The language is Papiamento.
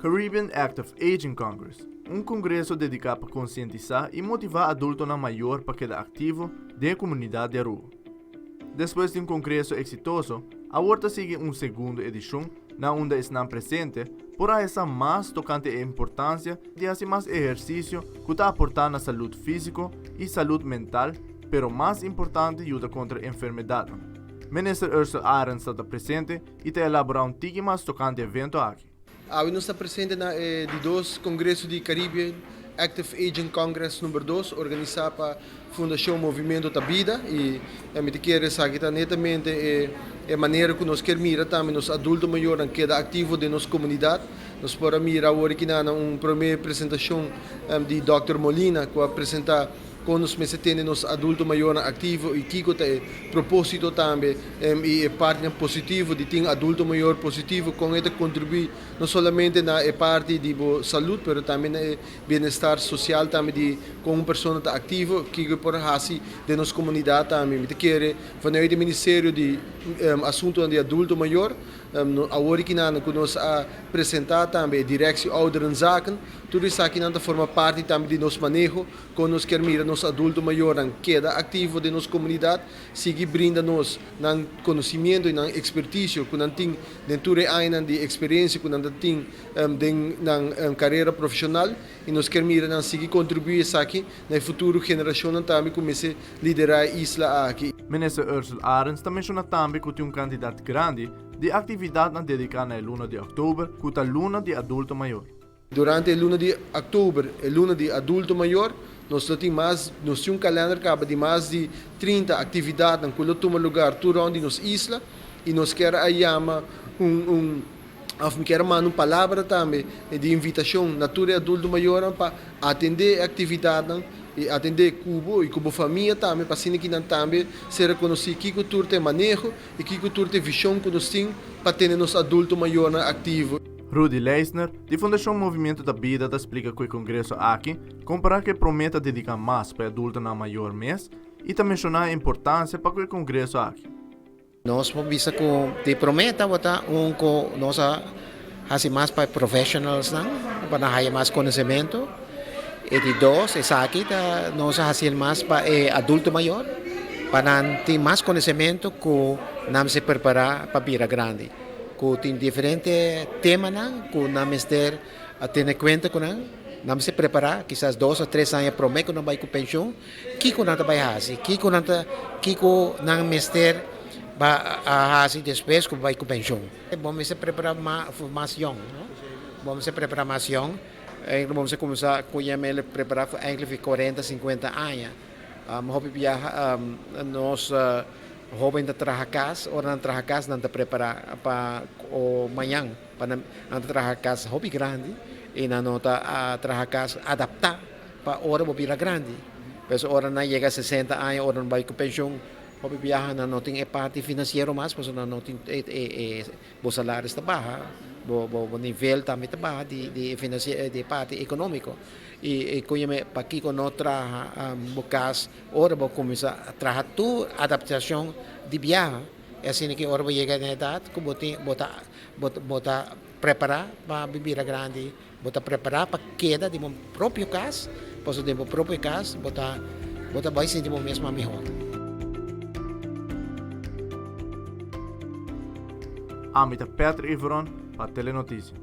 Caribbean Active Aging Congress, un kongreso dediká pa konsientisá i motivá adultonan mayor pa keda aktivo den e komunidat di Aruba. Despues di un kongreso eksitoso, awor ta sigui un segundo edishon na unda esnan presente por a hesa mas tokante e importansia di hasi mas ehersisio ku ta aportá na salud físiko i salud mental, pero mas importante yuda kontra enfermedatnan. Minister Ursell Arends ta ta presente i ta elaborá un tiki mas tokante e evento aki. Awe nos ta presente na e di dos Kongreso di Caribbean Active Aging Congress number dos organisá pa Fundashon Movimiento Ta Bida i mi ta kere esaki ta netamente e e manera ku nos kier mira tambe nos adulto mayornan keda aktivo den nos komunidat. Nos por a mira awor aki na un promé presentashon di Dòkter Molina ku a presentá Kon nos mester tene nos adulto mayornan aktivo i kiko ta e propósito tambe i e partinan positivo di tin adulto mayor positivo, kon e ta kontribuí no solamente na e parti di bo salud pero tambe na e bienestar sosial tambe di kon un persona ta aktivo, kiko e por hasi den nos komunidat tambe. Mi ta kere vanuit e Ministerio di Asuntonan di Adulto Mayor awor i kinan ku nos a presentá tambe e Directie Ouderenzaken, tur esakinan ta forma parti tambe di nos maneho. Kon nos kier mira nos adulto mayornan keda aktivo den nos komunidat, sigui brinda nos nan konosimiento i nan ekspertisio ku nan tin den tur e añanan di eksperensia ku nan ta tin den nan karera profeshonal i nos kier mira nan sigui kontribuí esaki na e futuro generashonnan tambe ku mester liderá e isla aki. Minister Ursell Arends ta menshoná tambe ku tin un kantidat grandi di aktividatnan dediká na e luna di òktober ku ta luna di adulto mayor. Durante e luna di Oktober, e luna di adulto mayor, nos lo tin mas, nos tin un kalender kaba di mas di 30 aktividatnan ku lo tuma lugar tur rònt di nos isla i nos kier a yama un un òf mi kier a manda un palabra tambe di invitashon na tur e adulto mayornan pa atendé e aktividatnan i atendé ku bo i ku bo famia tambe pa asina ki nan tambe ser rekonosí kiko tur ta e maneho i kiko tur ta e vishon ku nos tin pa tene nos adulto mayornan aktivo. Rudy Leisner, di Fundashon Movimiento ta Bida ta splika ku e kongreso aki, kompará ku e promé ta dediká mas pa e adultonan mayor mes i ta menshoná e importansia pa ku e kongreso aki. Nos por bisa ku di promé tabata un ku nos a hasi mas pa e professionalsnan pa nan haya mas konosementu. E di dos, esaki ta nos a hasi el mas pa e adulto mayor pa nan tin mas konosementu ku nan mester prepará pa bira grandi. Ku tin diferente temanan ku nan mester a tene kuenta ku nan, nan mester prepará kisas dos o tres aña promé ku nan bai ku penshun, kiko nan ta bai hasi, kiko nan ta kiko nan mester ba a hasi despues ku bai ku penshun. Bo mester prepará mas yòn, no? Bo mester prepará mas yòn, eigenlijk bo mester kuminsá ku yam'el prepará for eigenlijk for kuarenta, sinkuenta aña. Hopi biaha nos Hoben ta traha kas, ora nan traha kas nan ta prepará pa mañan, pa nan nan ta traha kas hopi grandi i nan no ta traha kas adaptá pa ora bo bira grandi. Pues ora nan yega sesenta aña, ora nan bai ku penshun, hopi biaha nan no tin e parti finansiero mas pasobra nan no tin e bo salaris ta baha, bo bo nivel tambe ta baha di di di e parti ekonómiko. I koñeme pakiko no traha bo kas Ora bo kuminsá traha tur adaptashon di biaha, e asina ki ora bo yega na edat ku bo tin bo ta bo ta prepará pa bira grandi, bo ta prepará pa keda den bo propio kas, pasobra den bo propio kas bo ta bo ta bai sinti bo mes mas mihó. Ami ta Patrick Iveron pa Telenoticia.